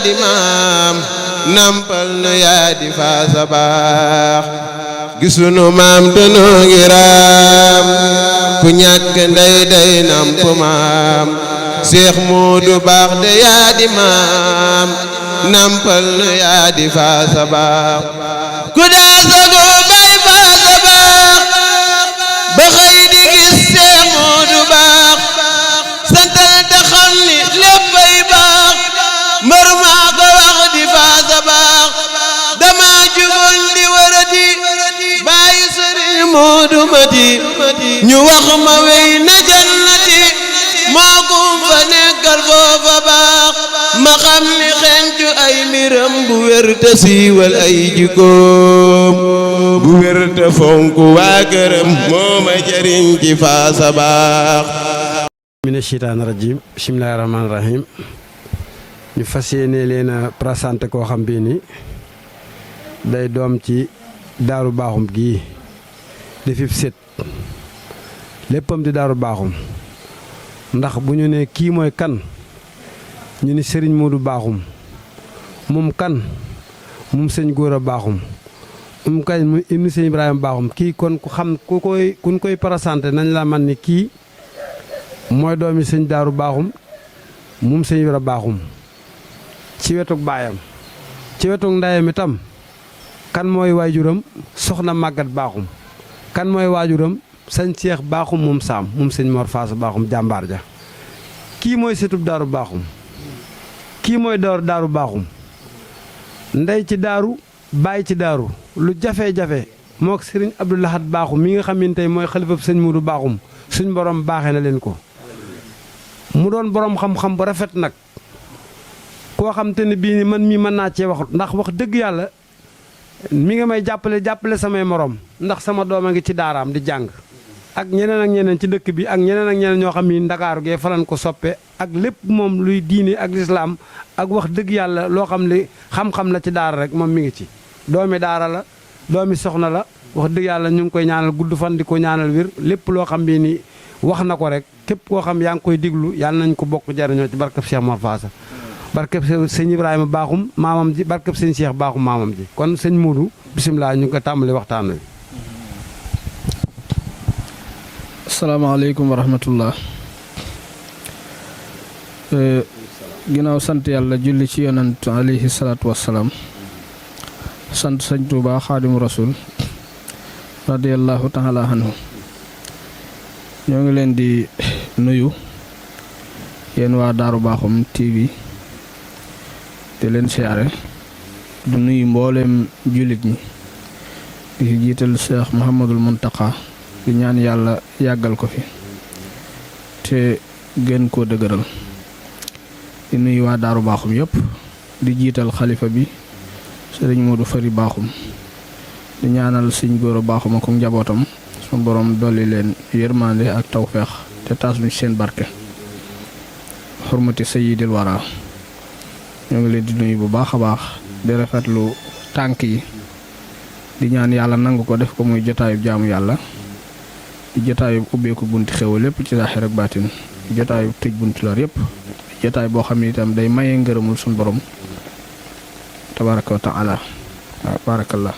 di maam nampal nu yaa di faasa baax gisunu maam danoo ngi raam ku ñàkk ndey day namp maam Seex Moodu baax de yaa di maam nampal nu yaa di faasa baax ku daa sago bay faasa baax ba xëy di gis Seex Moodu baax santal te xam ni léppay baax mbër maa ko wax di faasa baax dama jugoon di warati bàyyi Sëriñ Moodu Mati ñu wax ma wey na jannati moo kum fa nekkal foofa baax ma xam ni xencu ay mbiram bu wér te siiwal ay jikkoom bu wér te fonk waa këram moo ma jëriñ ci faasa baax mina sheytaani rajim bismillaahi rahmaani rahim ñu fas yéene leen a présenté koo xam bii ni day doom ci daaru baaxum gii di fif set léppam di daaru baaxum ndax bu ñu ne kii mooy kan ñu ni sëriñ Moodu baaxum moom kan moom sëñ Góora baaxum moom kañ mu indi sëñ Ibrahima baaxum kii kon ku xam kuñ koy présenté nañ la man ni kii mooy doomi sëñ daaru baaxum moom sëñ Ibra baaxum ci wetug baayam ci wetug ndeyam itam kan mooy waajuram soxna màggat baaxum kan mooy waajuram sëñ Seex baaxum moom saam moom sëñ Mor Faasa baaxum jàmbaar ja kii mooy sëtub daaru baaxum kii mooy daaru baaxum ndey ci daaru baay ci daaru lu jafe-jafe moo sëriñ Abdou Lahad baaxum mi nga xam ne tey mooy xalifab sëñ Moodu baaxum suñ borom baaxee na leen ko mu doon borom xam-xam bu rafet nag koo xam te ne bii ni man mii mën naa cee wax ndax wax dëgg yàlla mi nga may jàppale samay morom ndax sama doom a ngi ci daaraam di jàng ak ñeneen ci dëkk bi ak ñeneen ñoo xam ni ndakaaru gee falan ko soppe ak lépp moom luy diine ak lislaam ak wax dëgg yàlla loo xam ne xam-xam la ci daara rek moom mi ngi ci doomi daara la doomi soxna la wax dëgg yàlla ñu ngi koy ñaanal gudd fan di ko ñaanal wér lépp loo xam bi ni wax na ko rek képp koo xam yaa ngi koy diglu yàlla nañ ko bokk jariñoo ci barkab Cheikh Mor Faasa barkeb sëñ Ibrahima baaxum maamam ji barkeb sëñ Cheikh baaxum maamam ji kon sëñ Moodu bisimilah ñu ngi ko tàmbali waxtaan wi. asalaamaaleykum wa rahmatullah ginnaaw sant yàlla julli ci yonant alayhi salaatu wassalaam sant sëñ Tuubaa xaadimu rasul radiyallahu taala anhu ñoo ngi leen di nuyu yéen waa Daaru Baaxum TV di leen siyaare du nuyu mbooleem jullit ñi di ci jiital Cheikh Mouhamadul Muntaqa di ñaan yàlla yàggal ko fi te gën koo dëgëral di nuyu waa Daaru Baaxum yëpp di jiital xalifa bi sëriñ Moodu Fari Baaxum di ñaanal sëñ Góora Baaxum ak njabootam sunu borom dolli leen yërmande ak tawfeex te taas ñu seen barke xurmati sayyidil wara ñoo ngi leen di nuyu bu baax a baax di rafetlu tànk yi di ñaan yàlla nangu ko def ko muy jotaayub jaamu yàlla di jotaayub ubbeeku bunti xew lépp ci zaaxir ak baatin di jotaayub tëj bunti lor yëpp di jotaay boo xam ne itam day maye ngërëmul suñu borom tabaraka wa taala waaw barakallah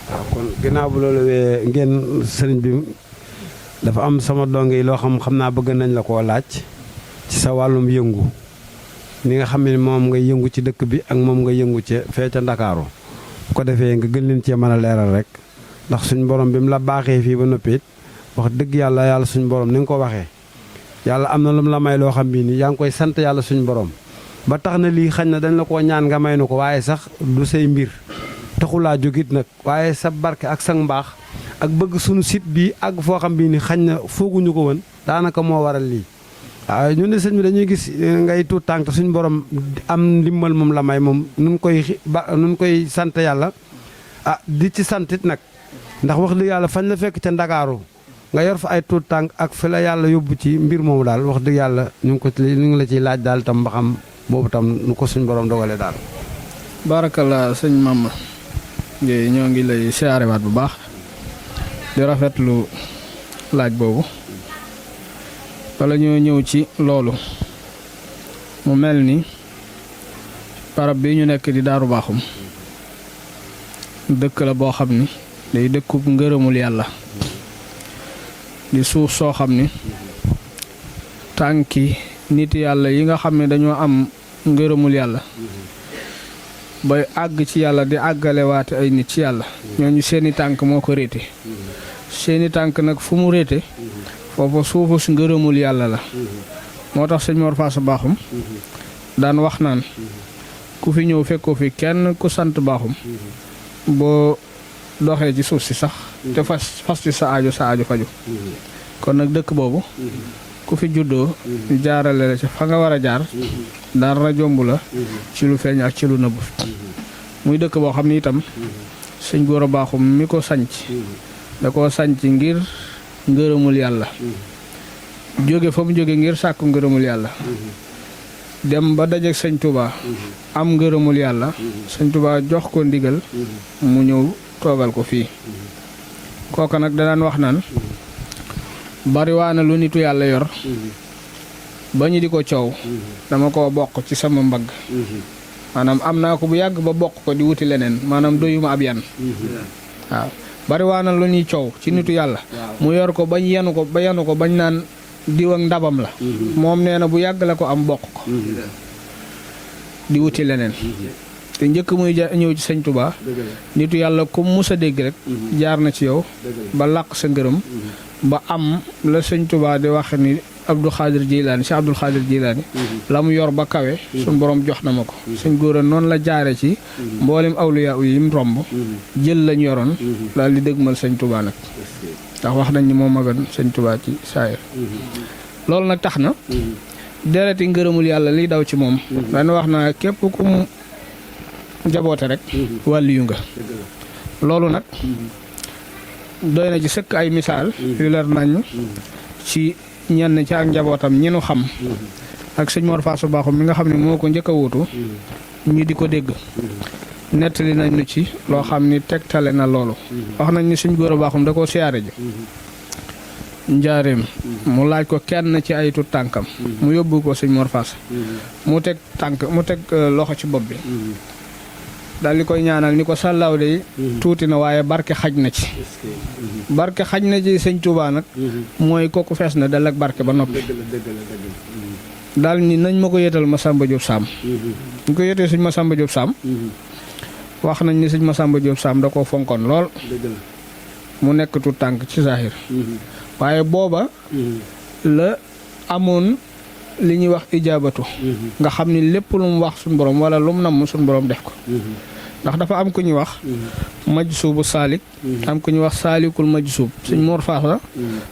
waaw kon ginnaaw bu loolu wee ngeen sëriñ bi dafa am sama donge yi loo xam naa bëgg nañ la koo laaj ci sa wàllum yëngu ni nga xam ne moom nga yëngu ci dëkk bi ak moom nga yëngu ci fee ca Ndakaaru bu ko defee nga gën leen cee mën a leeral rek ndax suñ borom bi mu la baaxee fii ba noppi it wax dëgg yàlla suñ borom ni nga ko waxee yàlla am na lu mu la may loo xam bii nii yaa ngi koy sant yàlla suñ borom ba tax na lii xañ na dañ la koo ñaan nga may nu ko waaye sax du say mbir taxulaa jógit nag waaye sa barke ak sa mbaax ak bëgg suñu site bi ak foo xam bii ni xañ na fooguñu ko woon daanaka moo waral lii waaw ñun de sëñ bi dañuy gis ngay tuut tànk suñu borom am ndimbal moom la may moom nun koy sant yàlla di ci santit nag ndax wax dëgg yàlla fañ la fekk ca Ndakaaru nga yor fa ay tuut tànk ak fi la yàlla yóbbu ci mbir moomu daal wax dëgg yàlla ñu ngi la ciy laaj daal tam ba xam boobu tam nu ko suñu borom dogalee daal. barakallah sëñ Mama ñoo ngi lay siyaarewaat bu baax di rafetlu laaj boobu wala ñoo ñëw ci loolu mu mel ni barab bi ñu nekk di Daaru Baaxum dëkk la boo xam ni day dëkkub ngërëmul yàlla di suuf soo xam ni tànki nit yàlla yi nga xam ne dañoo am ngërëmul yàlla bay àgg ci yàlla di àggale waate ay nit ci yàlla ñooñu seeni tànk moo ko réete seeni tànk nag fu mu réete foofu suufu si ngërëmul yàlla la moo tax sëñ Mor Faasa Baaxum daan wax naan ku fi ñëw fekkoo fi kenn ku sant Baaxum boo doxee ci suuf si sax te fas ci sa aajo faju kon nag dëkk boobu ku fi juddoo jaarale la ci fa nga war a jaar dara jomb la ci lu feeñ ak ci lu nëbb muy dëkk boo xam ni itam sëñ Góora Baaxum mi ko sanc da koo sanc ngir ngërëmul yàlla jóge fa mu jóge ngir sàkku ngërëmul yàlla dem ba dajeek sëñ Touba am ngërëmul yàlla sëñ Touba jox ko ndigal mu ñëw toogal ko fii kooka nag danaan wax naan bariwaana lu nitu yàlla yor ba ñu di ko coow dama ko bokk ci sama mbagg maanaam am naa ko bu yàgg ba bokk ko di wuti leneen maanaam doyuma ab yan waaw bariwaana lu ñuy coow ci nitu yàlla mu yor ko bañ yenu ko bañ naan diw ak ndabam la moom nee na bu yàgg la ko am bokk ko di wuti leneen te njëkk muy ñëw ci sëñ Touba nitu yàlla ku mus a dégg rek jaar na ci yow ba làq sa ngërëm ba am la sëñ Touba di wax ni Abdul Xaadir Jilaani si Abdul Xaadir Jilaani la mu yor ba kawe suñ borom jox na ma ko sëñ Góora noonu la jaare ci mboolem awliya yi mu romb jël lañ yoroon daal di dëgmal sëñ Touba nag ndax wax nañ ni moo magan sëñ Touba ci saayir loolu nag tax na dereti ngërëmul yàlla liy daw ci moom dana wax naa képp ku mu njaboote rek wàlliyu nga loolu nag doy na ci sëkk ay misaal yu leer nañ ci ñenn ci ak njabootam ñi nu xam ak sëñ Mor Faasa Baaxum mi nga xam ne moo ko njëkk a wuutu ñu di ko dégg nettali nañ nu ci loo xam ni tegtale na loolu wax nañ ni sëñ Góora Baaxum da koo siyaare ji njaareem mu laaj ko kenn ci ay tut tànkam mu yóbbu ko sëñ Mor Faasa mu teg loxo ci bopp bi daal di koy ñaanal ni ko sàllaaw de tuuti na waaye barke xaj na ci barke xaj na ci sëñ Touba nag mooy kooku fees na dal ak barke ba noppi daal ni nañ ma ko yéetal Masamba Diop Sam ñu ko yéetee sëñ Masamba Diop Sam wax nañ ni sëñ Masamba Diop Sam da koo fonkoon lool mu nekk tut tànk ci zahir waaye booba la amoon li ñuy wax ijaabatu nga xam ni lépp lu mu wax suñ borom wala lu mu namm suñ borom def ko ndax dafa am ku ñuy wax majsuubu saalik am ku ñuy wax saalikul majsuub suñ Mor Faasa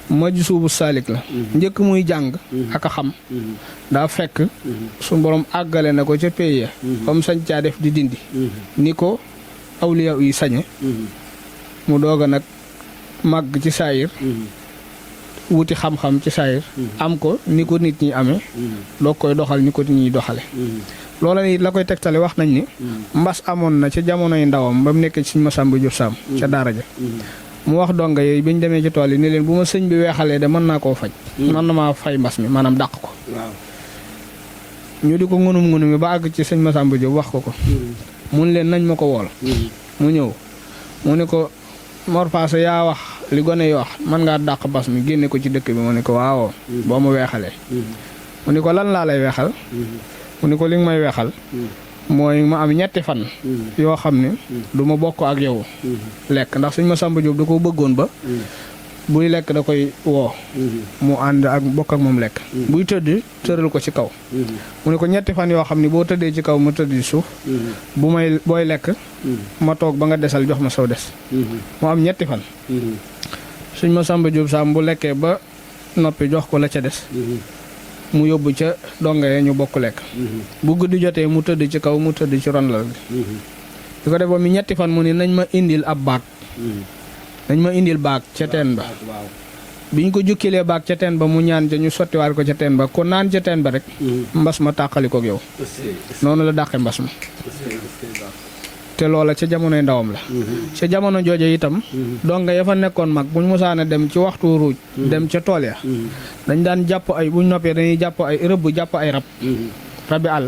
majsuubu saalik la njëkk muy jàng ak a xam daa fekk suñ borom àggale na ko ca pays comme sañ caa def di dindi ni ko awliya yi sañe mu doog a nag màgg ci saayir wuti xam-xam ci saayir am ko ni ko nit ñi amee doog koy doxal ni ko nit ñi doxale loola ni la koy tegtale wax nañ ni mbas amoon na ca jamonoy ndawam ba mu nekk ci sëñ Masamba Diop Sam ca daara ja mu wax donga yooyu bi ñu demee ci tool yi ni leen bu ma sëñ bi weexalee de mën naa koo faj mën na maa fay mbas mi maanaam dàq ko ñu di ko ngunum mi ba àgg ci sëñ Masamba Diop wax ko mun leen nañ ma ko wool mu ñëw mu ne ko Mor Faasa yaa wax li gone yi wax mën ngaa dàq mbas mi génne ko ci dëkk bi mu ne ko waaw boo ma weexalee mu ne ko lan laa lay weexal mu ne ko li nga may weexal mooy ma am ñetti fan yoo xam ne du ma bokk ak yow lekk ndax sëñ Masamba Diop da ko bëggoon ba buy lekk da koy woo mu ànd ak bokk ak moom lekk buy tëdd tëral ko ci kaw mu ne ko ñetti fan yoo xam ne boo tëddee ci kaw ma tëdd ci suuf booy lekk ma toog ba nga desal jox ma saw des mu am ñetti fan sëñ Masamba Diop Sam bu lekkee ba noppi jox ko la ca des mu yóbbu ca donga ya ñu bokk lekk bu guddi jotee mu tëdd ci kaw mu tëdd ci ron lal bi di ko def ba mi ñetti fan mu ne nañ ma indil ab baag dañ ma indil baag ca teen ba bi ñu ko jukkilee baag ca teen ba mu ñaan ca ñu sottiwaat ko ca teen ba ko naan ca teen ba rek mbas ma tàqali kook yow noonu la dàqe mbas ma te loola ca jamonoy ndawam la ca jamono jooje itam donga ya fa nekkoon mag buñ mosaana dem ci waxtu ruuj dem ca tool ya dañ daan jàpp ay buñ noppee dañuy jàpp ay rëbb jàpp ay rabi àll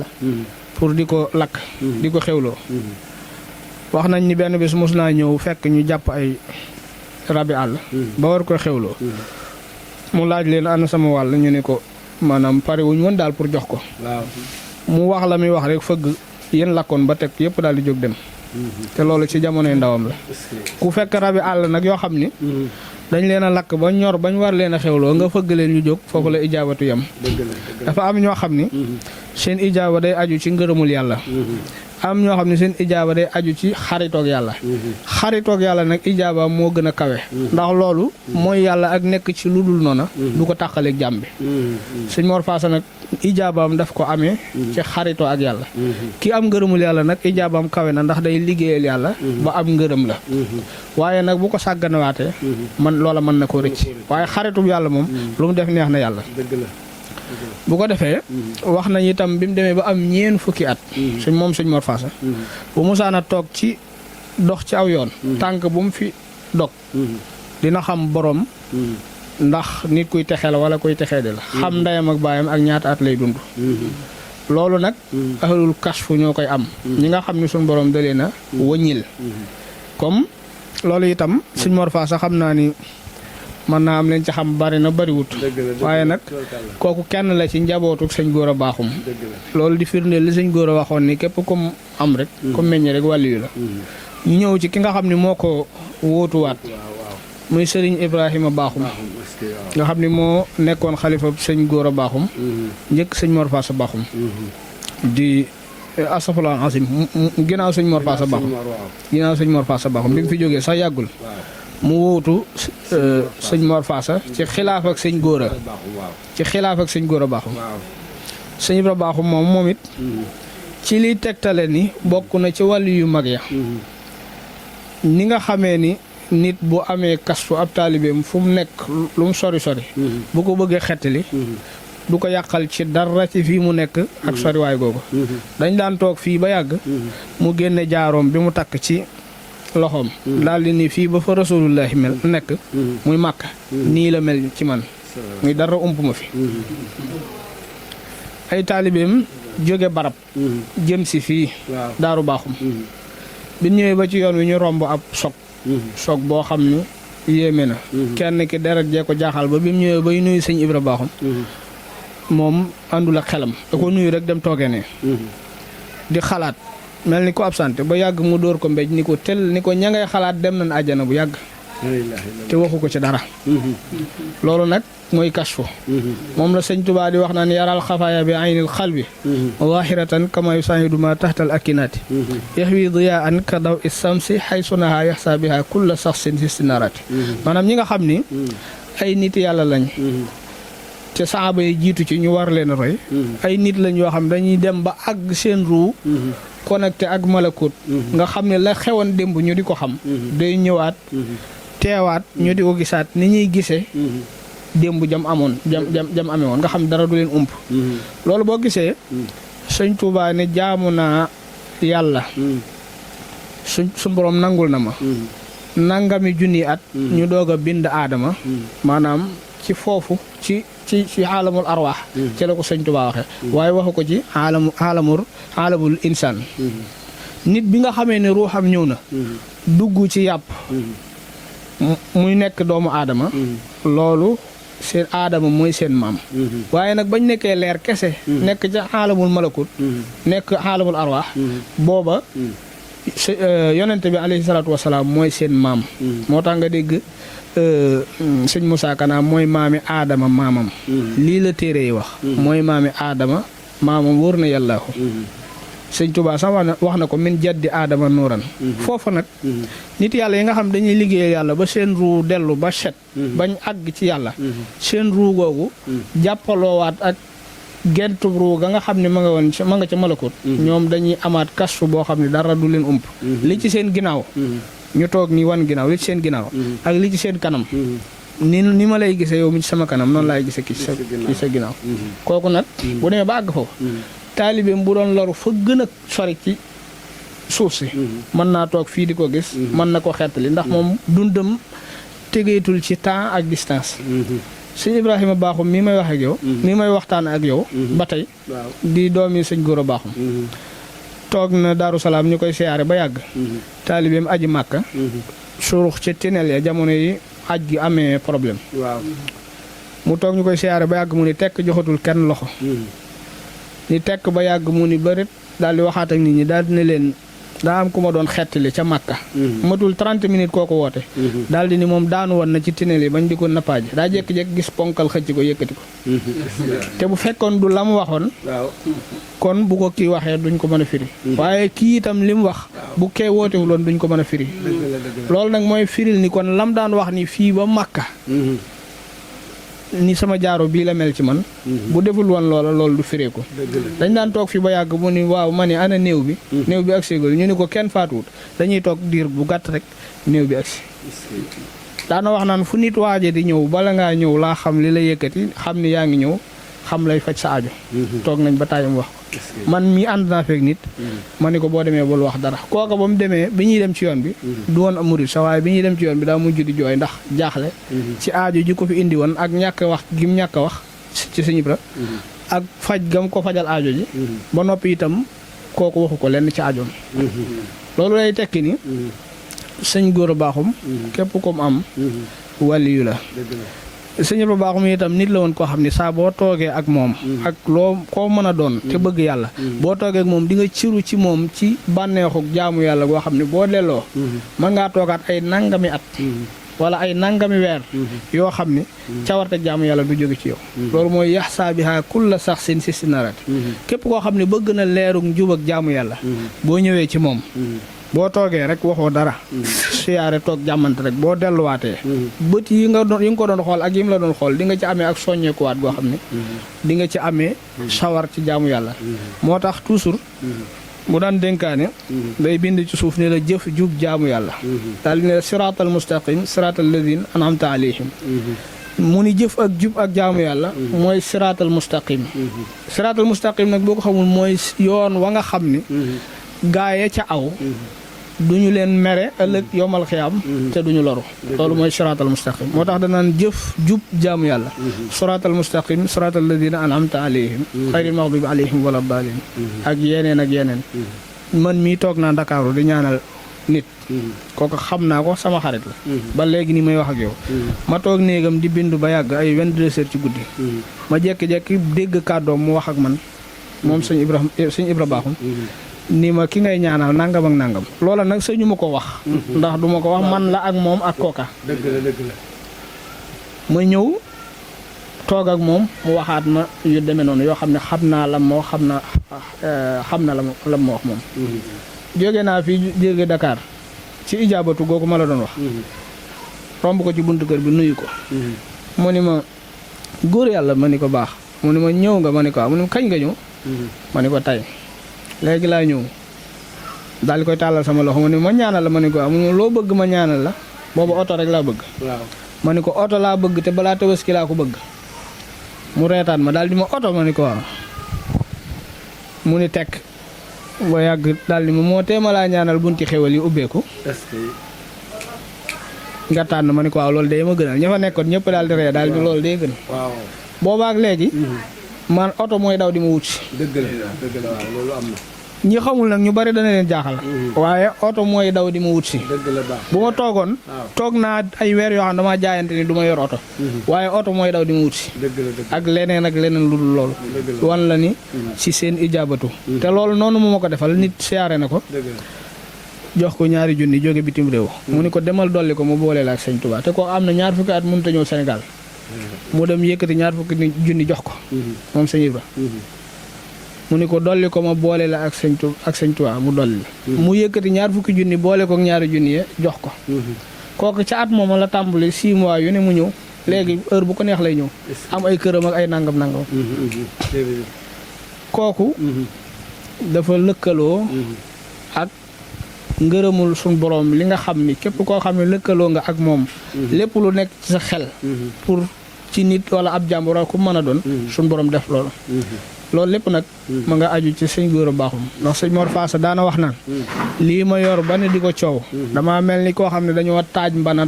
pour di ko lakk di ko xewloo wax nañ ni benn bés mos naa ñëw fekk ñu jàpp ay rabi àll ba war ko xewloo mu laaj leen ana sama wàll ñu ne ko maanaam pare wuñ woon daal pour jox ko mu wax la muy wax rek fëgg yéen lakkoon ba teg yëpp daal di jóg dem te loolu ci jamonoy ndawam la ku fekk rabi àll nag yoo xam ni dañ leen a lakk ba ñor bañ war leen a xewloo nga fëgg leen ñu jóg foofu la ijaabatu yam dafa am ñoo xam ni seen ijaaba day aju ci ngërëmul yàlla am ñoo xam ne seen ijaaba day aju ci xaritoog yàlla xaritoog yàlla nag ijaaba moo gën a kawe ndax loolu mooy yàlla ak nekk ci lu dul noona du ko tàqaleeg jàmm bi sëñ Mor Faasa nag ijaabaam daf ko amee ci xaritoo ak yàlla ki am ngërëmul yàlla nag ijaabaam kawe na ndax day liggéeyal yàlla ba am ngërëm la waaye nag bu ko sàgganawaatee man loola mën na ko rëcc waaye xaritub yàlla moom lu mu def neex na yàlla bu ko defee wax nañ itam bi mu demee ba am ñeen fukki at sëñ Mor Faasa bu musaana toog ci dox ci aw yoon tànk bu mu fi dog dina xam borom ndax nit kuy texee la wala kuy texee di la xam ndeyam ak baayam ak ñaata at lay dund loolu nag ahlul kasfu ñoo koy am ñi nga xam ne suñu borom dalee na wëññil comme loolu itam sëñ Mor Faasa xam naa ni mën naa am leen ci xam bari na bariwut waaye nag kooku kenn la ci njabootuk sëñ Góora Baaxum loolu di firndeel li sëñ Góora waxoon ni képp comme am rek comme meññ rek wàllu yu la ñu ñëw ci ki nga xam ne moo ko wóotuwaat muy sëriñ Ibrahima Baaxum nga xam ni moo nekkoon xalifa sëñ Góora Baaxum njëkk sëñ Mor Faasa Baaxum di asafala asim ginnaaw sëñ Mor Faasa Baaxum ginnaaw sëñ Mor Faasa Baaxum bi mu fi jógee sax yàggul mu wóotu sëñ Mor Faasa ci xilaaf ak sëñ Góora sëñ Góora Baaxum sëñ Ibra Baaxum moom it ci liy tegtale ni bokk na ci wàllu yu mag ya ni nga xamee ni nit bu amee kasfu ab taalibeem fu mu nekk lu mu sori bu ko bëggee xettali du ko yàqal ci dara ci fii mu nekk ak soriwaay googu dañ daan toog fii ba yàgg mu génne jaaroom bi mu takk ci loxoom daal di ni fii ba fa rasulullahi mel nekk muy màkk nii la mel ci man muy dara ump ma fi ay taalibeem jóge barab jëm si fii Daaru Baaxum bi ñëwee ba ci yoon wi ñu romb ab soog boo xam ni yéeme na kenn ki deret jee ko jaaxal ba bi mu ñëwee bay nuyu sëñ Ibra Baaxum moom àndul ak xelam da ko nuyu rek dem toogee ne di xalaat mel ni ko absenté ba yàgg mu dóor ko mbéj ni ko tel ni ko ña ngay xalaat dem nañ àjjana bu yàgg te waxu ko ci dara loolu nag mooy kasfu moom la sëñ Tuubaa di wax naan yaral xafaaya bi aynil xalbi waahiratan kama yusahidu ma taxtal akinaati yaxwi diyaan ka daw issamsi xaysunaha yaxsa biha kulla saxsin fi sinarati maanaam ñi nga xam ni ay nit yàlla lañ te saaba yi jiitu ci ñu war leen roy ay nit lañ yoo xam dañuy dem ba àgg seen ruu connecté ak malakut nga xam ne la xewoon démb ñu di ko xam day ñëwaat teewaat ñu di ko gisaat ni ñuy gisee démb jam amee woon nga xam dara du leen ump loolu boo gisee sëñ Tuubaa ne jaamu naa yàlla su borom nangul na ma nangami junni at ñu doog a bind aadama maanaam ci foofu ci aalamul arwaax ci la ko sëñ Tuubaa waxe waaye waxu ko ci aalamul insaan nit bi nga xamee ne ruuxam ñëw na dugg ci yàpp muy nekk doomu aadama loolu seen aadama mooy seen maam waaye nag bañ nekkee leer kese nekk ca aalamul malakut nekk aalamul arwaax booba yonente bi alayhi salaatu wasalaam mooy seen maam moo tax nga dégg sëñ Moussa Kana mooy maami aadama maamam lii la téere yi wax mooy maami aadama maamam wóor na yàllaahu sëñ Tuubaa sax wax na ko min jaddi aadama nuuran foofu nag nit yàlla yi nga xam dañuy liggéey yàlla ba seen ruu dellu ba set bañ àgg ci yàlla seen ruu googu jàppaloowaat ak gentu ruu ga nga xam ne ma nga ca malakut ñoom dañuy amaat kasfu boo xam ne dara du leen ump li ci seen ginnaaw ñu toog ni wan ginnaaw li ci seen ginnaaw ak li ci seen kanam ni ma lay gisee yow mi ci sama kanam noonu laay gisee ki sa ginnaaw kooku nag bu demee ba àgg foofu taalibeem bu doon loru fa gën a sori ci suuf si mën naa toog fii di ko gis mën na ko xettali ndax moom dundam tegeetul ci temps ak distance sëñ Ibrahima Baaxum mii may wax ak yow mii may waxtaan ak yow ba tey di doomi sëñ Góora Baaxum toog na Daaru Salaam ñu koy siyaare ba yàgg taalibeem aji màkka surux ca tinel ya jamono yi aj gi amee problème waaw mu toog ñu koy siyaare ba yàgg mu ni tekk joxatul kenn loxo ni tekk ba yàgg mu ni bërit daal di waxaat ak nit ñi daal di ne leen daa am ku ma doon xettali ca Makka matul 30 minutes kooku woote daal di ni moom daanu woon na ci tinel yi bañ di ko nappaaje daa jékki-jékki gis ponkal xëcc ko yëkkati ko te bu fekkoon du la mu waxoon kon bu ko kii waxee duñ ko mën a firi waaye kii itam li mu wax bu kee wootewuloon duñ ko mën a firi loolu nag mooy firil ni kon lam daan wax ni fii ba Makka ni sama jaaro bii la mel ci man bu deful woon loola loolu du firee ko dañ daan toog fi ba yàgg mu ni waaw ma ni ana néew bi ak ségol ñu ni ko kenn faatuwut dañuy toog diir bu gàtt rek néew bi agsi daana wax naan fu nit waaje di ñëw bala ngaa ñëw laa xam li la yëkkati xam ni yaa ngi ñëw xam lay faj sa aajo toog nañ ba tàyyam wax man mi ànd naa feek nit ma ni ko boo demee bul wax dara kooka ba mu demee bi ñuy dem ci yoon bi du woon am murid sa waaye bi ñuy dem ci yoon bi daa mujj di jooy ndax jaaxle ci aajo ji ko fi indi woon ak ñàkk wax gim ñàkk a wax ci Sëñ Ibra ak faj gam ko fajal aajo ji ba noppi itam kooku waxu ko lenn ci aajoom loolu lay tekki ni sëñ Góora Baaxum képp ko mu am waliyu la sëñ Ibra Baaxum itam nit la woon koo xam ne saa boo toogee ak moom ak loo koo mën a doon te bëgg yàlla boo toogee ak moom di nga ciru ci moom ci bànneexu jaamu yàlla goo xam ne boo delloo mën ngaa toogaat ay nangami at wala ay nangami weer yoo xam ne cawarte jaamu yàlla du jóge ci yow loolu mooy yaxsaa biha kulla sax sin si sinarat képp koo xam ne bëgg na leerug njub ak jaamu yàlla boo ñëwee ci moom boo toogee rek waxoo dara siyaare toog jàmmante rek boo delluwaatee bët yi nga ko doon xool ak yi mu la doon xool di nga ci amee ak soññeekuwaat goo xam ne di nga ci amee sawar ci jaamu yàlla moo tax toujours bu daan dénkaane day bind ci suuf ne la jëf jub jaamu yàlla daal di ne siraatal mustaqim siraatal ladina an'amta alayhim mu ni jëf ak jub ak jaamu yàlla mooy siraatal mustaqim siraatal mustaqim nag boo ko xamul mooy yoon wa nga xam ni gaaye ca aw duñu leen mere ëllëg yomal xiyaam te duñu loru loolu mooy siraatal mustaqim moo tax danaan jëf jub jaamu yàlla siraatal mustaqim siraatal ladina an'amta alayhim xayril maxdubi alayhim wala daalin ak yeneen man mii toog naa Ndakaaru di ñaanal nit kooku xam naa ko sama xarit la ba léegi ni may wax ak yow ma toog néegam di bindu ba yàgg ay 22 heures ci guddi ma jekki-jekki dégg kàddoom mu wax ak man moom sëñ Ibra Baaxum ni ma ki ngay ñaanal nangam ak nangam loola nag sëñu ma ko wax ndax du ma ko wax man la ak moom ak kooka dëgg la ma ñëw toog ak moom mu waxaat ma yu demee noonu yoo xam ne xam naa la moo xam na la ma wax moom jóge naa fi jóge Dakar ci ijaabatu googu ma la doon wax romb ko ci buntu kër bi nuyu ko mu ni ma góor yàlla ma ni ko baax mu ni ma ñëw nga ma ni ko mu ni ma kañ nga ñëw ma ni ko tey léegi laa ñëw daal di koy tàllal sama loxo mu ne ma ñaanal la ma ne ko mu loo bëgg ma ñaanal la boobu oto rek laa bëgg ma ne ko oto laa bëgg te balaa tabaski laa ko bëgg mu reetaan ma daal di ma oto ma ne ko waaw mu ni tekk ba yàgg daal di ma moo teema laa ñaanal bunti xewal yi ubbeeku nga tànn ma ne ko waaw loolu day ma gënal ña fa nekkoon ñëpp daal di ree daal di loolu day gën boobaak léegi man oto mooy daw di ma wut si dëgg la waaw loolu am na ñi xamul nag ñu bari dana leen jaaxal waaye oto mooy daw di ma wut si dëgg la baax bu ma toogoon toog naa ay weer yoo xam ne damaa jaayante ni du ma yor oto waaye oto mooy daw di ma wut si ak leneen lu dul loolu wan la ni ci seen ijaabatu te loolu noonu mu ma ko defal nit siyaare na ko jox ko ñaari junni jóge bitim réew mu ni ko demal dolli ko mu boole la ak Sëñ Tuubaa te ko am na ñaar fukki at mënut a ñëw Sénégal mu dem yëkkati ñaar fukki junni jox ko moom Sëñ Ibra mu ni ko dolli ko ma boole la ak Sëñ Tuubaa mu dolli mu yëkkati ñaar fukki junni boole ko ak ñaari junni ye jox ko kooku ca at moom la tàmbali 6 mois yu ne mu ñëw léegi heure bu ko neex lay ñëw am ay këram ak ay nangam kooku dafa lëkkaloo ak ngërëmul suñ borom li nga xam ni képp koo xam ne lëkkaloo nga ak moom lépp lu nekk ci sa xel pour ci nit wala ab jàmbur wala ku mën a doon suñ borom def loolu loolu lépp nag ma nga aju ci sëñ Góora Baaxum ndax sëñ Mor Faasa daana wax naan lii ma yor ba ne di ko coow dama mel ni koo xam ne dañoo taaj mbana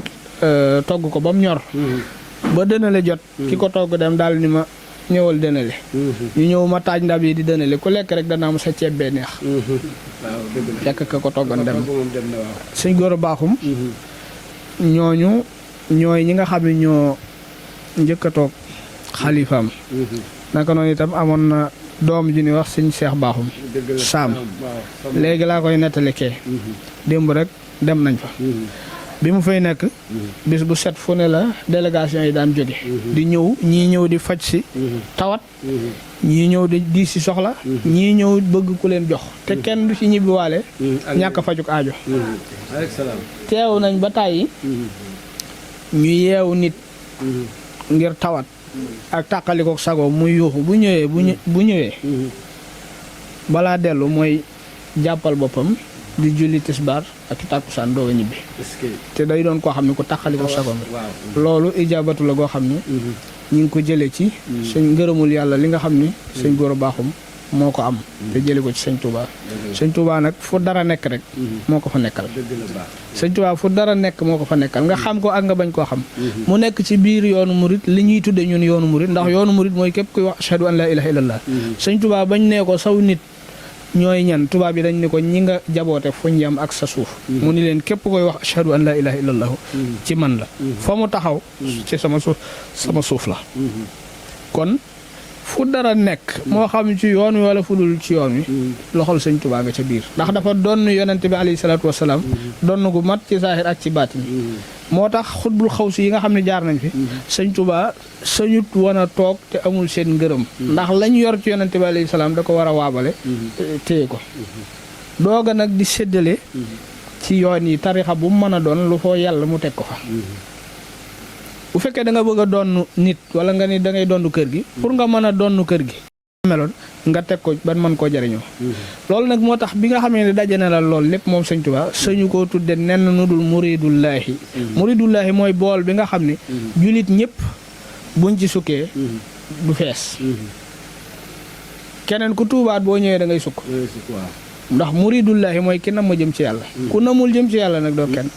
togg ko ba mu ñor ba dënale jot ki ko togg dem daal ni ma ñëwal dënale ñu ñëw ma taaj ndab yi di dënale ku lekk rek dana am sa ceeb bee neex fekk ka ko toggoon dem sëñ Gora Bakhoum ñooñu ñooy ñi nga xam ne ñoo njëkk a toog xalifaam naka noonu itam amoon na doom ji ni wax sëñ Cheikh Bakhoum Saam léegi laa koy nettali kee démb rek dem nañ fa bi mu fay nekk bis bu set fu ne la délégation yi daan jóge di ñëw ñii ñëw di faj si tawat ñii ñëw di si soxla ñii ñëw bëgg ku leen jox te kenn du ci ñibbiwaale ñàkk fajuk aajo teew nañ ba tàyyi ñu yeewu nit ngir tawat ak tàqaliko sago muy yuuxu bu ñëwee balaa dellu mooy jàppal boppam di julli tisbaar ak tàkkusaan doog a ñibbi te day doon koo xam ne ku tàqaliko sago loolu ijaabatu la goo xam ne ñu ngi ko jëlee ci sëñ ngërëmul yàlla li nga xam ni sëñ Gora Bakhoum moo ko am te jële ko ci sëñ Touba sëñ Touba nag fu dara nekk rek moo ko fa nekkal sëñ Touba fu dara nekk moo ko fa nekkal nga xam ko ak nga bañ koo xam mu nekk ci biir yoonu murit li ñuy tudde ñun yoonu murit ndax yoonu murit mooy képp kuy wax ashhadu an laa ilaaha illallah sëñ Touba bañ nee ko saw nit ñooy ñan tubaab yi dañ ne ko ñi nga jaboote fuñ yam ak sa suuf mu ni leen képp koy wax ashhadu an laa ilaaha illallah ci man la fa mu taxaw ci sama suuf la kon fu dara nekk moo xam ci yoon wi wala fu dul ci yoon wi loxol sëñ Touba nga ca biir ndax dafa donn yonente bi alayhi salaatu wasalaam donn gu mat ci zaahir ak ci baatin moo tax xutbul xawsi yi nga xam ne jaar nañ fi sëñ Touba sañut woon a toog te amul seen ngërëm ndax lañ yor ci yonente bi alayhi salaam da ko war a waabale téye ko dooga nag di séddale ci yoon yi tarixa bu mu mën a doon lu foo yàlla mu teg ko fa bu fekkee da nga bëgg a doon nit wala nga ni da ngay doon kër gi pour nga mën a doon kër gi meloon nga teg ko ban mën koo jariñoo loolu nag moo tax bi nga xamee ne daje na la lool lépp moom sëñ Touba sañu koo tudde nenn nu dul muridullaahi muridullaahi mooy bool bi nga xam ne julit ñëpp buñ ci sukkee du fees keneen ku tuubaat boo ñëwee da ngay sukk ndax muridullaahi mooy ki nam ma jëm ci yàlla ku namul jëm ci yàlla nag doo kenn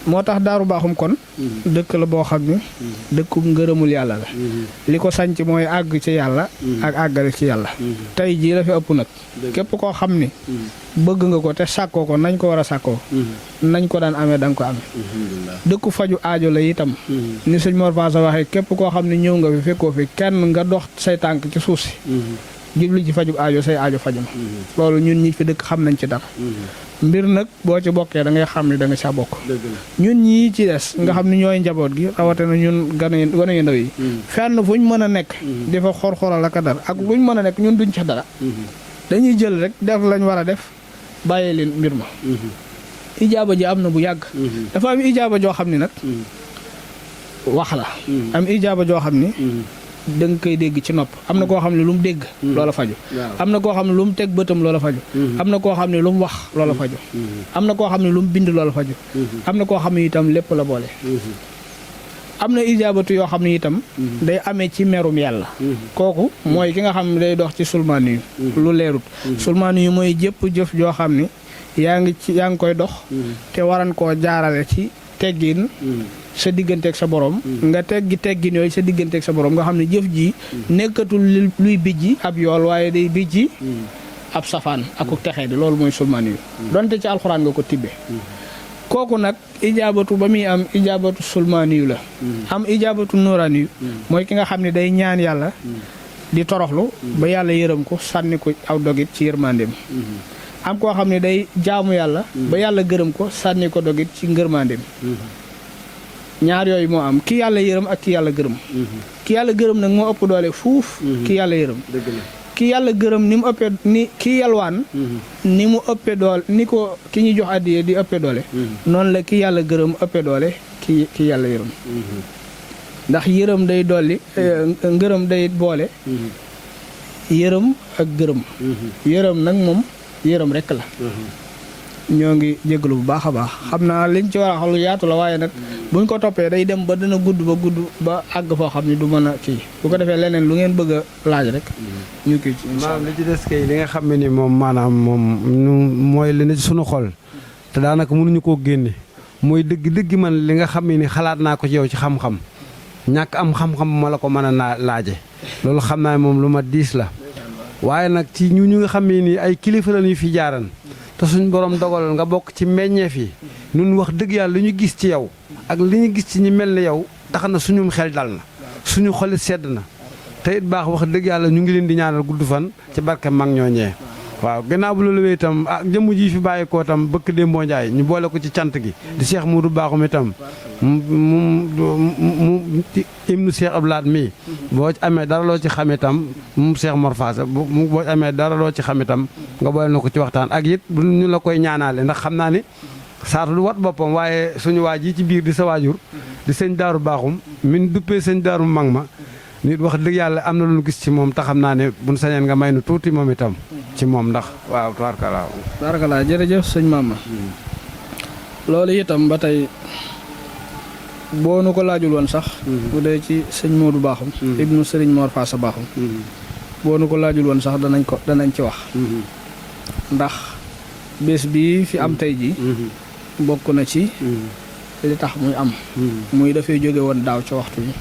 moo tax Daaru Bakhoum kon dëkk la boo xam ne dëkku ngërëmul yàlla la li ko sanc mooy àgg ci yàlla ak àggale ci yàlla tey jii la fi ëpp nag képp koo xam ni bëgg nga ko te sàkkoo ko nañ ko war a sàkkoo nañ ko daan amee da nga ko amee dëkku faju aajo la itam ni sëñ Mor Faasa waxee képp koo xam ne ñëw nga fi fekkoo fi kenn nga dox say tànk ci suuf si jublu ci faju aajo say aajo faju na loolu ñun ñi fi dëkk xam nañ ci dara mbir nag boo ci bokkee da ngay xam ne da nga caa bokk ñun ñii ci des nga xam ne ñooy njaboot gi rawatina ñun gone yu ndaw yi fenn fuñ mën a nekk di fa xor-xoral ak dara ak luñ mën a nekk ñun duñ ca dara dañuy jël rek def lañ war a def bàyyee leen mbir ma ijaaba ji am na bu yàgg dafa am ijaaba joo xam ni nag wax la am ijaaba joo xam ni da nga koy dégg ci nopp am na koo xam ne lu mu dégg loola faju am na koo xam ne lu mu teg bëtam loola faju am na koo xam ne lu mu wax loola faju am na koo xam ne lu mu bind loola faju am na koo xam ne itam lépp la boole am na ijaabatu yoo xam ne itam day amee ci merum yàlla kooku mooy ki nga xam ne day dox ci sulmaani yu lu leerut sulmaani yu mooy jëpp jëf joo xam ne yaa ngi koy dox te waran koo jaarale ci teggin sa digganteeg sa borom nga teggin yooyu sa digganteeg sa borom nga xam ne jëf ji nekkatul luy bijji ab yool waaye day bijji ab safaan akuk texee di loolu mooy sulmaani yu donte ci alxuraan nga ko tibbe kooku nag ijaabatu ba muy am ijaabatu sulmaani yu la am ijaabatu nuuraani yu mooy ki nga xam ne day ñaan yàlla di toroxlu ba yàlla yërëm ko sànni ko aw dogit ci yërmandeem am koo xam ne day jaamu yàlla ba yàlla gërëm ko sànni ko dogit ci ngërmandeem ñaar yooyu moo am ki yàlla yërëm ak ki yàlla gërëm ki yàlla gërëm nag moo ëpp doole fuuf ki yàlla yërëm ki yàlla gërëm ni mu ëppee ni ki yalwaan ni mu ëppee doole ni ko ki ñu jox addiye di ëppee doole noonu la ki yàlla gërëm ëppee doole ki yàlla yërëm ndax yërëm day dolli ngërëm day boole yërëm ak gërëm yërëm nag moom yërëm rekk la ñoo ngi jégalu bu baax a baax xam naa liñ ci war a wax lu yaatu la waaye nag buñ ko toppee day dem ba dina gudd ba àgg foo xam ni du mën a kii bu ko defee leneen lu ngeen bëgg a laaj rek ñu kii ci maanaam li ci des kay li nga xam ne ni moom maanaam moom mooy li ne ci sunu xol te daanaka mënuñu koo génne mooy dëgg man li nga xam ne ni xalaat naa ko ci yow ci xam-xam ñàkk am xam-xam ma la ko mën a laaje loolu xam naa moom lu ma diis la waaye nag ci ñu nga xam ne nii ay kilifa la ñu fi jaaran te suñ borom dogal nga bokk ci meññeef yi nun wax dëgg yàlla li ñu gis ci yow ak li ñu gis ci ñi mel ni yow tax na suñum xel dal na suñu xoli sedd na te it baax wax dëgg yàlla ñu ngi leen di ñaanal gudd fan ci barke mag ñooñee waaw gannaaw bu loolu itam jëmm ji fi bàyyi koo itam bëkk démboo Njaay ñu boole ko ci cant gi di Cheikh Moudou Bakhoum itam mu ibnu Cheikh Abdoulaat mii boo amee dara loo ci xam itam mu Cheikh Mor Faasa boo amee dara loo ci xam itam nga boole na ko ci waxtaan ak it ñu la koy ñaanaale ndax xam naa ni saatu du wat boppam waaye suñu waaj yi ci biir di sa waajur di sëñ Daaru Bakhoum min duppee sëñ Daaru mag ma nit wax dëgg yàlla am na lu ñu gis ci moom te xam naa ne buñ sañeen nga may nu tuuti moom itam ci moom ndax waaw tubaarkalla jërëjëf sëñ Mama loolu itam ba tey boo nu ko laajul woon sax bu dee ci sëñ Modou Bakhoum ibnu sëriñ Mor Faasa Bakhoum boo nu ko laajul woon sax danañ ci wax ndax bés bi fi am tey ji bokk na ci li tax muy am muy dafay jóge woon daaw ca waxtu yi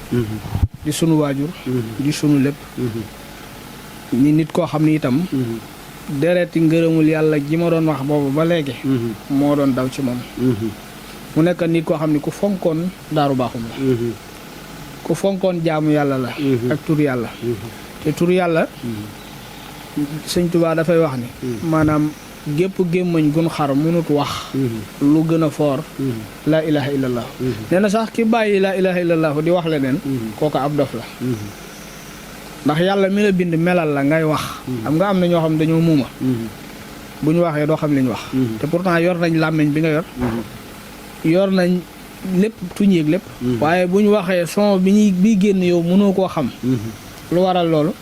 di sunu waajur di sunu lépp ni nit koo xam ni itam dereti ngërëmul yàlla ji ma doon wax boobu ba léegi moo doon daw ci moom mu nekk nit koo xam ni ku fonkoon Daaru Bakhoum la ku fonkoon jaamu yàlla la ak tur yàlla te tur yàlla sëñ Tuubaa dafay wax ni maanaam gépp gémmañ gun xar mënut wax lu gën a foor laa ilaha illallah nee na sax ki bàyyi laa ilaha illallah di wax leneen kooku ab dof la ndax yàlla mi la bind melal la ngay wax xam nga am na ñoo xam dañoo muuma bu ñu waxee doo xam li ñu wax te pourtant yor nañ làmmiñ bi nga yor nañ lépp tuñ yéeg lépp waaye bu ñu waxee son bi génn yow mënoo koo xam lu waral loolu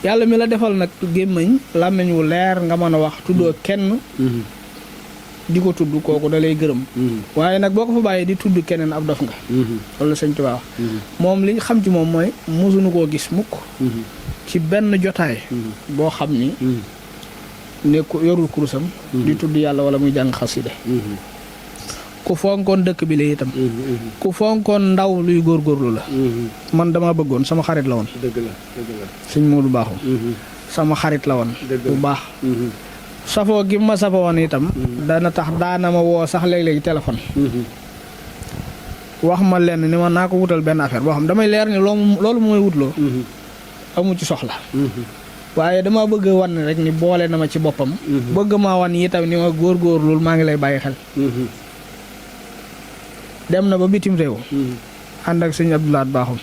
yàlla mi la defal nag gémmañ làmmiñ wu leer nga mën a wax tuddoo kenn di ko tudd kooku da lay gërëm waaye nag boo ko fa bàyyee di tudd keneen ab dof nga loolu la sëñ Tuubaa wax moom li ñu xam ci moom mooy mosuñu koo gis mukk ci benn jotaay boo xam ni ne ko yorul kurusam di tudd yàlla wala muy jàng xasida ku fonkoon dëkk bi la itam ku fonkoon ndaw luy góorgóorlu la man dama bëggoon sama xarit la woon dëgg la sëñ Modou Bakhoum sama xarit la woon bu baax safoo gi ma safoo woon itam dana tax daana ma woo sax léeg-léegi téléphone wax ma lenn ni ma naa ko wutal benn affaire boo xam damay leer ni loolu mooy wutloo amu ci soxla waaye dama bëgg wan rek ni boole na ma ci boppam bëgg maa wan itam ni ma góorgóorlul maa ngi lay bàyyi xel dem na ba bitim réew ànd ak sëñ Abdoulaat Bakhoum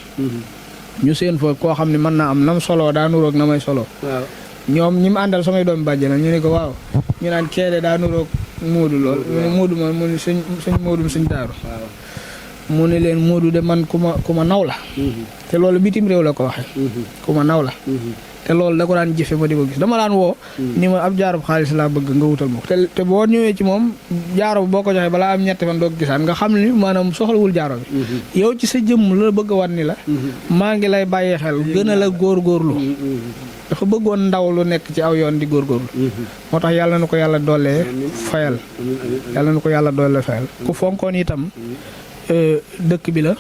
ñu seen fa koo xam ne mën naa am nam solo daa nuroog na may solo ñoom ñi mu àndal samay doomi bàjje na ñu ne ko waaw ñu naan keede daa nuroog Moodu lool Moodu ma mu ne sëñ Moodu sëñ Daaru mu ne leen Moodu de man ku ma naw la te loolu bitim réew la ko waxe ku ma naw la te loolu da ko daan jëfe ma di ko gis dama daan woo ni ma ab jaarub xaalis laa bëgg nga wutal ma ko te boo ñëwee ci moom jaaro boo ko joxee balaa am ñetti fan doo ko gisaan nga xam ni maanaam soxlawul jaaro bi yow ci sa jëmm la bëgg a wan ni la maa ngi lay bàyyi xel gën a la góorgóorlu dafa bëggoon ndaw lu nekk ci aw yoon di góorgóorlu moo tax yàlla na ko yàlla doolee fayal yàlla na ko yàlla doolee fayal ku fonkoon itam dëkk bi la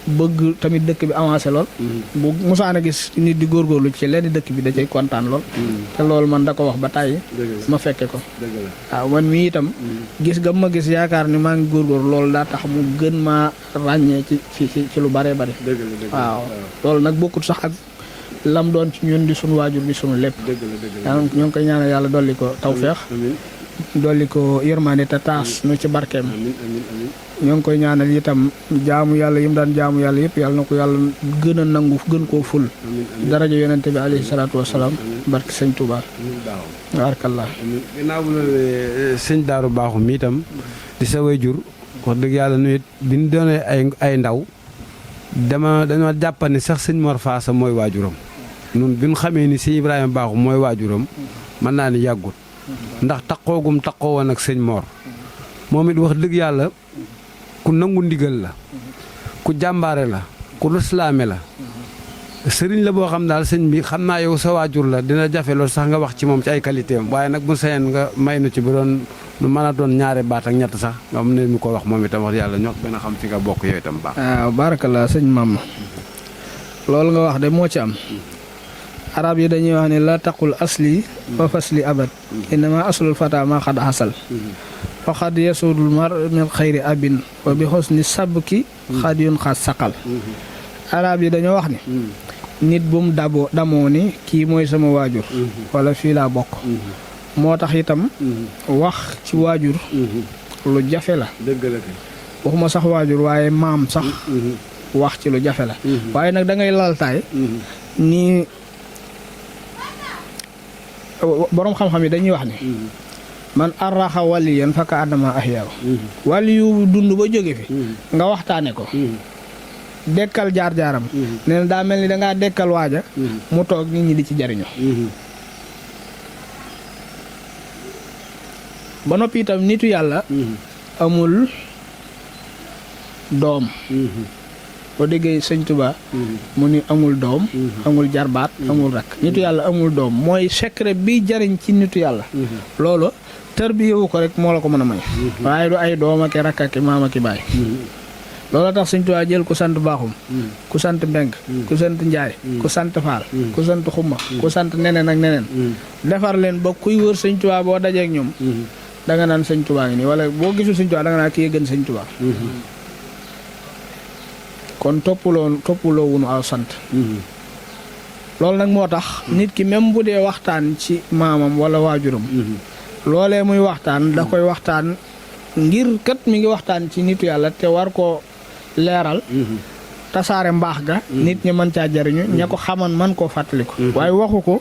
bëgg tamit dëkk bi avancé lool bu musaana gis nit di góorgóorlu ci lenn dëkk bi da cay kontaan lool te loolu man da ko wax ba tàyyi ma fekke ko waaw man mii itam gis nga ma gis yaakaar ni maa ngi góorgóorlu loolu daa tax mu gën maa ràññee ci lu bare bare waaw loolu nag bokkut sax ak lam doon ci ñun di sunu waajur bi sunu lépp ñoo ngi koy ñaanal yàlla dolli ko tawfeex dolli ko yërmande te taas nu ci barkeem ñoo ngi koy ñaanal itam jaamu yàlla yi mu daan jaamu yàlla yëpp yàlla na ko yàlla gën a nangu gën koo ful daraja yonente bi alayhi salaatu wasalaam barke sëñ Touba barakallah ginnaaw bu la sëñ Daaru Bakhoum mi itam di sa waajur wax dëgg yàlla nu it bi ñu doonee ay ndaw dañoo jàppane sax sëñ Mor Faasa mooy waajuram nun bi ñu xamee ni sëñ Ibrahima Bakhoum mooy waajuram mën naa ni yàggut ndax taqoogum taqoo woon ak sëñ Mor moom it wax dëgg yàlla ku nangu ndigal la ku jàmbaare la ku lislaame la sëriñ la boo xam daal sëñ bi xam naa yow sa waajur la dina jafe loolu sax nga wax ci moom ci ay qualité am waaye nag bu sañoon nga may nu ci bu doon lu mën a doon ñaari baat ak ñett sax nga am ne ñu ko wax moom itam wax yàlla ñoo gën a xam fi nga bokk yow itam baax. waaw barakallah sëñ maam loolu nga wax de moo ci am arab yi dañuy wax ne la taqul asli wa fasli abad innama aslul fata ma xad xasal wa xad yasudul mar min xayri abin wa bi xusni sabki xad yun xas saqal arab yi dañoo wax ni nit bu mu damoo ni kii mooy sama waajur wala fii laa bokk moo tax itam wax ci waajur lu jafe la dëgg la waxuma sax waajur waaye maam sax wax ci lu jafe la waaye nag da ngay laltaay ni boroom xam-xam yi dañuy wax ni man arraxa waliyan fakka àddama ahyaaw wali yu dund ba jóge fi nga waxtaane ko dekkal jaar-jaaram nee na daa mel ni dangaa dekkal waaja mu toog nit ñi di ci jariñu ba noppi itam nitu yàlla amul doom boo déggee sëñ Tuba mu ni amul doom amul jarbaat amul rakk nitu yàlla amul doom mooy secret bi jariñ ci nitu yàlla loolu tarbiyewu ko rek moo la ko mën a may waaye du ay doom ak rakk ak maam ak baay loolu tax sëñ Tuba jël ku sant baaxum ku sant mbeng ku sant njaay ku sant faal ku sant xumma ku sant neneen ak neneen defar leen ba kuy wër sëñ Tuba boo dajeek ñoom da nga naan sëñ Tuba ngi nii wala boo gisul sëñ Tuba da nga naan kii gën sëñ Tuba kon toppuloo wunu aw sant loolu nag moo tax nit ki même bu dee waxtaan ci maamam wala waajuram loolee muy waxtaan da koy waxtaan ngir kat mi ngi waxtaan ci nitu yàlla te war koo leeral tasaare mbaax ga nit ñi mën caa jariñu ña ko xaman man koo fàttaliku waaye waxu ko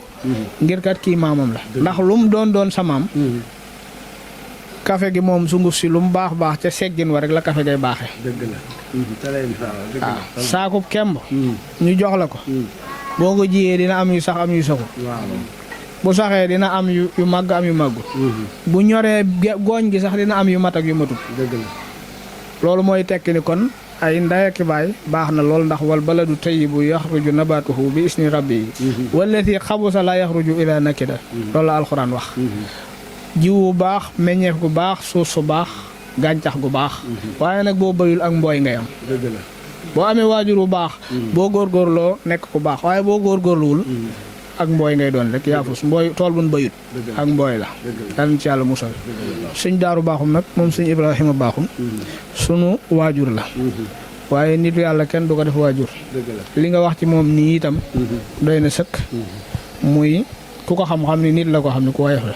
ngir kat kii maamam la ndax lu mu doon sa maam kafe gi moom sunguf si lu mu baax ca seggin wa rek la kafe gay baaxee dëgg la waaw saakub kemb ñu jox la ko boo ko jiyee dina am yu sax am yu saxu bu saxee dina am yu màgg am yu màggut bu ñoree gooñ gi sax dina am yu mat ak yu matut dëgg la loolu mooy tekki ni kon ay ndey ak baay baax na lool ndax wal baladu tayyibu yaxruju nabatuhu bi isni rabbi wallati xabusa la yaxruju ila nakida loolu la alxuraan wax jiw bu baax meññeef gu baax suuf su baax gàncax gu baax waaye nag boo bëyul ak mbooy ngay am dëgg la boo amee waajur bu baax boo góorgóorloo nekk ku baax waaye boo góorgóorluwul ak mbooy ngay doon rek yaafus mbooy tool buñ bëyut ak mbooy la dal ci yàlla musal sëñ daaru baaxum nag moom sëñ Ibrahima baaxum sunu waajur la waaye nitu yàlla kenn du ko def waajur li nga wax ci moom nii itam doy na sëkk muy ku ko xam-xam ni nit la ko xam ne ku woyof la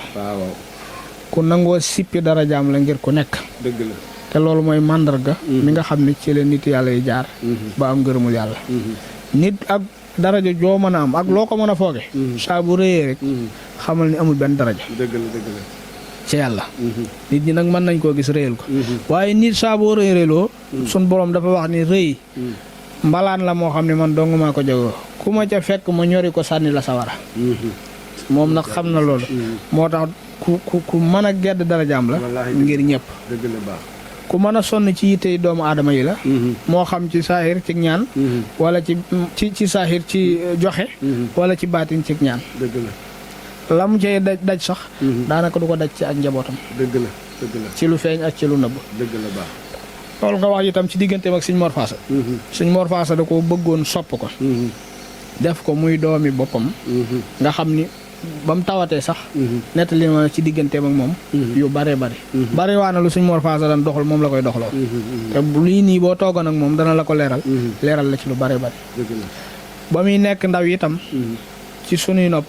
ku nangoo sippi dara jaam la ngir ku nekk dëgg la te loolu mooy màndarga mi nga xam ne ci la nit yàlla yi jaar ba am ngërëmul yàlla nit ak daraja joo mën a am ak loo ko mën a fooge saa bu rëyee rek xamal ni amul benn daraja dëgg la ci yàlla nit ñi nag mën nañ koo gis rëyal ko waaye nit saa boo rëyloo sun borom dafa wax ni rëy mbalaan la moo xam ne man dong maa ko jagoo ku ma ca fekk ma ñori ko sànni la sawara moom nag xam na loolu moo tax ku mën a gedd darajaam la ngir ñëpp dëgg la baax ku mën a sonn ci yittey doomu aadama yi la moo xam ci saahir ci ñaan wala ci saahir ci joxe wala ci baatin ci ñaan dëgg la la mu cay daj sax daanaka du ko daj ci ak njabootam dëgg la ci lu feeñ ak ci lu nëbb dëgg la baax loolu nga wax itam ci digganteem ak sëñ Mor Faasa sëñ Mor Faasa da ko bëggoon sopp ko def ko muy doomi boppam nga xam ni ba mu tawatee sax nettali ma ci digganteem ak moom yu bare bari waa na lu suñ Mor Faasa daan doxal moom la koy doxaloo te lii nii boo toogoon ak moom dana la ko leeral la ci lu bare ba muy nekk ndaw itam ci sunuy nopp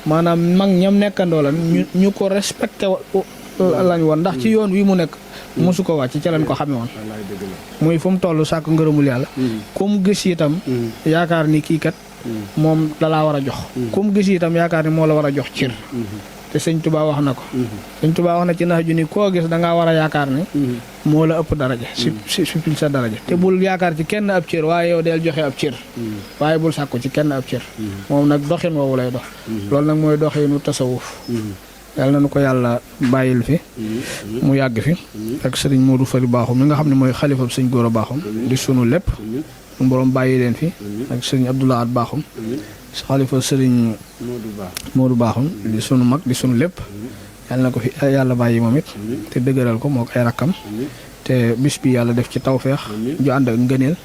maanaam mag ñam nekkandoo lan ñu ko respecté lañ woon ndax ci yoon wi mu nekk mosu ko wàcc ca lañ ko xame woon muy fu mu toll sàkk ngërëmul yàlla ku mu gis itam yaakaar ni kii kat moom dalaa war a jox ku mu gis itam yaakaar ni moo la war a jox cër te sëñ Tuubaa wax na ko sëñ Tuubaa wax na ci nax ju ni koo gis dangaa war a yaakaar ni moo la ëpp daraja suppil sa daraja te bul yaakaar ci kenn ab cër waaye yow del joxe ab cër waaye bul sàkku ci kenn ab cër moom nag doxin woowu lay dox loolu nag mooy doxinu tasawuf yàlla na nu ko yàlla bàyyil fi mu yàgg fi ak sëriñ Modou Fari Baaxum mi nga xam ne mooy xalifab sëñ Góora Baaxum di sunu lépp suñu borom bàyyi leen fi ak sëriñ Abdoulaye Bakhoum xalifa sëriñ Modou Bakhoum di sunu mag di sunu lépp yàlla na ko fi yàlla bàyyi moom it te dëgëral ko moo ko ay rakkam te bis bi yàlla def ci tawfeex ju ànd ak ngëneel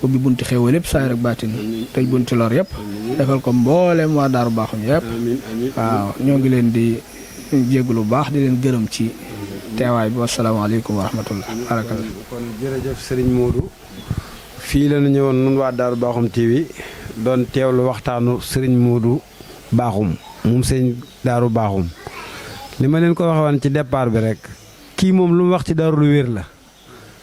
ubbi bunti xéewal yëpp saay rek baatin tëj bunti lor yëpp defal ko mboolem waa Daaru Bakhoum yëpp waaw ñoo ngi leen di jéggu lu baax di leen gërëm ci teewaay bi wasalaamaaleykum wa rahmatullah barakalla kon jërëjëf Serigne Modou fii la ñu ñëwoon nun waa Daaru Bakhoum TV doon teewlu waxtaanu Serigne Modou Bakhoum moom sëñ Daaru Bakhoum li ma leen ko waxee woon ci départ bi rek kii moom lu mu wax ci Daaru lu wér la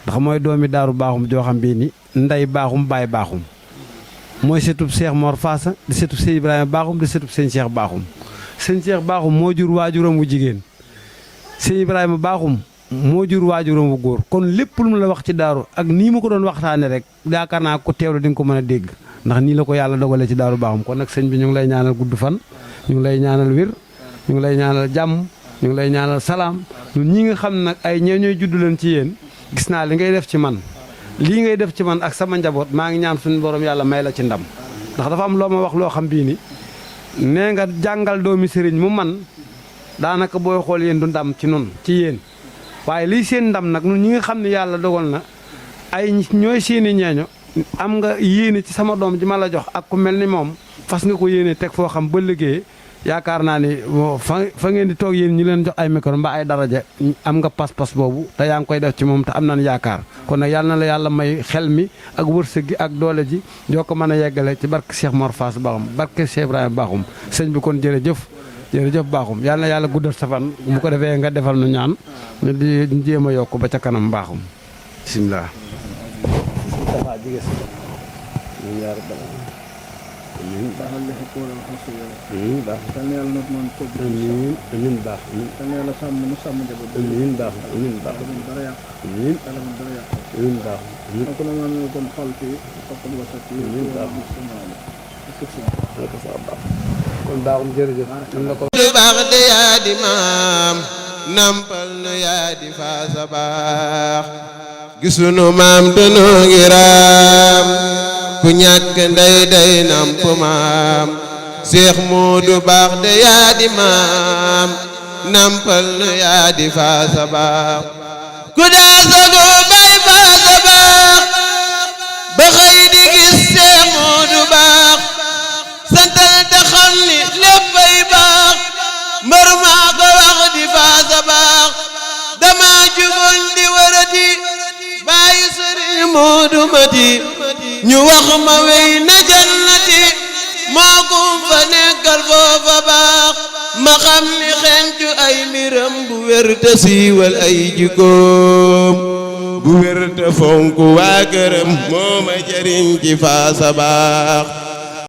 ndax mooy doomi Daaru Bakhoum joo xam bii ni ndey Bakhoum baay Bakhoum mooy setub Cheikh Mor Faasa di setub sëñ Ibrahima Bakhoum di setub sëñ Cheikh Bakhoum sëñ Cheikh Bakhoum moo jur waajuram wu jigéen sëñ Ibrahima Bakhoum moo jur waajuram wu góor kon lépp lu mu la wax ci daaru ak nii ma ko doon waxtaane rek yaakaar naa ko teewlu di nga ko mën a dégg ndax nii la ko yàlla dogalee ci Daaru Bakhoum kon nag sëñ bi ñu ngi lay ñaanal gudd fan ñu ngi lay ñaanal wér ñu ngi lay ñaanal jàmm ñu ngi lay ñaanal salaam ñun ñi nga xam nag ay ñee ñooy judd leen ci yéen gis naa li ngay def ci man lii ngay def ci man ak sama njaboot maa ngi ñaan suñu borom yàlla may la ci ndam ndax dafa am loo ma wax loo xam bii ni nee nga jàngal doomi sëriñ mu man daanaka booy xool yéen du ndam ci nun ci yéen waaye lii seen ndam nag ñun ñi nga xam ne yàlla dogal na ay ñooy seeni ñeeño am nga yéene ci sama doom ji ma la jox ak ku mel ni moom fas nga ko yéene teg foo xam ba liggéey yaakaar naa ni fa ngeen di toog yéen ñi leen jox ay micro mbaa ay daraja am nga pas-pas boobu te yaa ngi koy def ci moom te am nañ yaakaar kon nag yàlla na la yàlla may xel mi ak wërsëg gi ak doole ji joo ko mën a yeggale ci barke Cheikh Mor Fass Bakhoum barke Cheikh Ibrahima Bakhoum sëñ bi kon jërëjëf Bakhoum yàlla na yàlla guddal sa fan bu ko defee nga defal nu ñaan ñu di jéem a yokk ba ca kanam Bakhoum bisimilah. amiin baax na lépp kóolal xasu amiin baax na yàlla not man ko amiin amiin baax na yàlla sàmm nu sàmm njaboot amiin baax amiin baax dara yàq amiin dara yàq amiin baax ko na man kon xol fi faqul wasati amiin baax baax kon Bakhoum jërëjëf am na ko du baax de yaa di maam nampal nu yaa di faasa baax gisunu maam danoo ngi raam ku ñàkk ndey day namp maam Seex Moodu baax de yaa di maam nampal nu yaa di faasa baax ku daa sogo bay faasa baax ba xëy di gis Seex Moodu baax santal te xam ni léppay baax mbër maa ko wax di faasa baax dama jugoon di warati bàyyi Sëriñ Moodu Mati ñu wax ma wey na jannati moo kum fa nekkal foofa baax ma xam ni xentu ay mbiram bu wér te siiwal ay jikkoom bu wér te fonk waa këram moo ma jariñ ci faasa baax